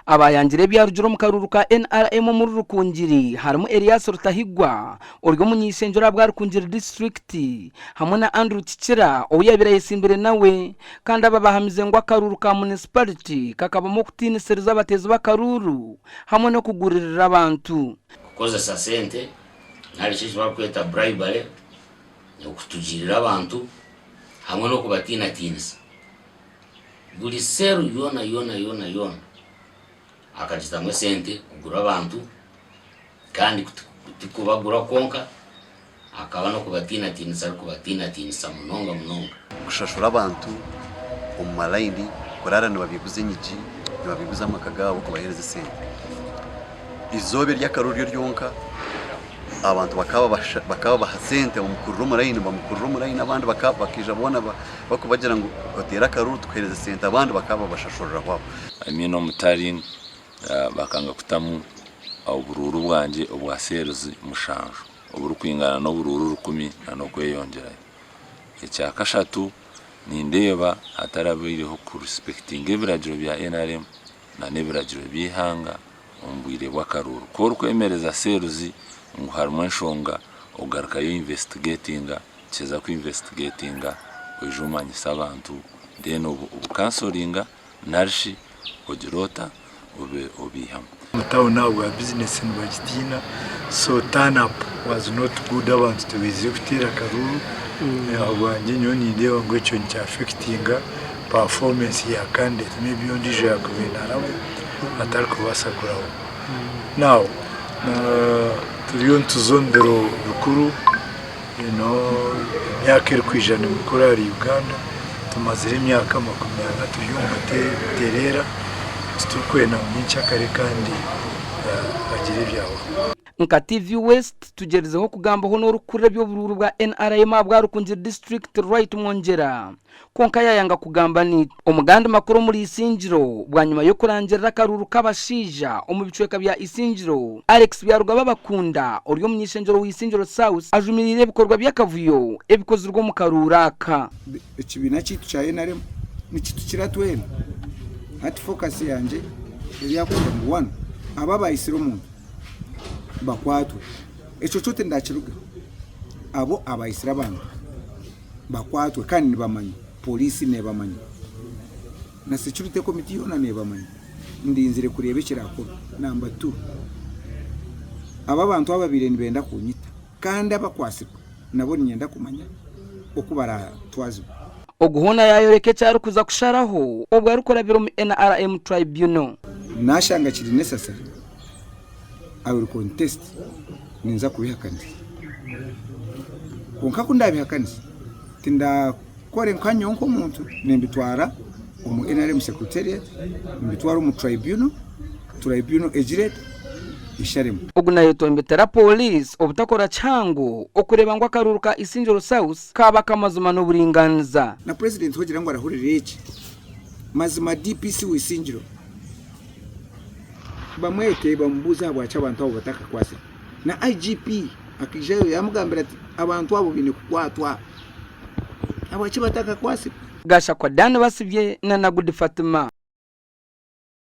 Abaayangire ebyarugire omu karuuru ka NRM omuri Rukungiri harimu Erias Rutahigwa ori omuny'eishengyero ahabwa Rukungiri disiturikiti hamwe na Andrew Kikira ou yaabaire ayetsimbire nawe kandi aba baahamize ngu akaruuru ka munisipariti kakabamu okutiinisiriza abateezi b'akaruuru hamwe n'okuguririra abantu. Kukozesa sente nari shi eki barikweta bribery, okutugiirira abantu hamwe n'okubatiinatiinisa. Buri cell yoona yoona yoona yoona akagitamu esente kugura abantu kandi tikubagura kwonka akaba n'okubatiinatiinisa arikubatiinatiinisa munonga munonga. Kushashura abantu omu malayini kuraara nibabaiguza enyigi, nibabaiguza amaka gaabo kubaheereza esente. Eizooba ery'akaruru ryo ryonka abantu bakaba babaha sente bamukurira omu layini bamukurira omu layini abandi bakaija boona barikubagira ngu oteere akaruru tukuheereze sente abandi bakaba babashashuriraho aho. I mean omu tallying bakanga kutamu oburuuru bwangye obwa cells mushanju oburikwingana n'oburuuru rukumi n'okweyongyerayo. Ekyakashatu nindeeba hatarabaireho ku respectinga ebiragiro bya nrm n'ebiragiro by'eihanga omu bwire bw'akaruuru. Ku orikwemereza cells ngu harimu enshonga ogarukayo oinvestigatinga, kiheza ku investigatinga oija omanyisa abantu then obukansoringa narishi ogire ota obiihamu. Omu town ahabwa business nibagitiina so turn up was not good abantu tibaizire kuteera akaruuru ahabwangye nyowe nindeeba ngu ekyo nikya affectinga performance ya candidate maybe ondiijo yakubaire narabwa atarikubaasa kurabwa now turiyo nituza omu biro bikuru you know emyaka erikwija ni mikuru ahari Uganda tumazire emyaka 40 turi omu butereera titurikwenda ngu nyenkyakare kandi hagire ebyabaho. Nka TV West tugyerizeho kugambaho n'orikukurira eby'oburuuru bwa nrm ahabwa Rukungiri District Wright Mwongyera kwonka yaayanga kugamba naitwe. Omu gandi makuru omuri Isingiro, bwanyima y'okurangirira akaruuru k'abashaija omu bicweka bya Isingiro, Alex Byarugaba Bakunda ori omuny'eishengyero wa Isingiro South ajumiriire ebikorwa by'akavuyo ebikozirwe omu karuuru aka. Ekibiina kyaitu kya nrm nikitukira twena. Hati focus yangye eri aha kugira ngu one, abo abaitsire omuntu bakwatwe. Ekyo kyo tindakirugaho. Abo abaitsire abantu bakwatwe kandi nibamanywa, pooriisi neebamanya na security committee yoona neebamanya. Ndinzire kureeba ekiraakorwe. Namba tu, abo abantu ababaire nibenda kunyita kandi abakwatsirwe nabo niinyenda kumanya oku baraatwazibwe. Ogu hoona yaayoreka eki arikuza kusharaho obwo arikurabira omu NRM Tribunal. Naashanga kiri necessary, I will contest, ninza kubihakanisa. Kwonka ku ndaabihakanise, tindakore nka nyowe nk'omuntu, nimbitwara omu NRM secretariat, mbitware omu tribunal, tribunal egire eta? Esharemu. Ogu nayetombetera Pooriisi obutakora kihango okureeba ngu akaruuru ka Isingiro South kaaba ak'amazima n'oburingaaniza. Na Purezidenti hogira ngu arahurira eki, mazima DPC w'Isingiro bamwete bamubuuze ahabwaki abantu abo batakakwatsirwe. Na IGP akaijayo yamugambira ati abantu abo baine kukwatwa ahabwaki batakakwatsirwe. Gashakwa Dan Basibye na Nagudi Fatima.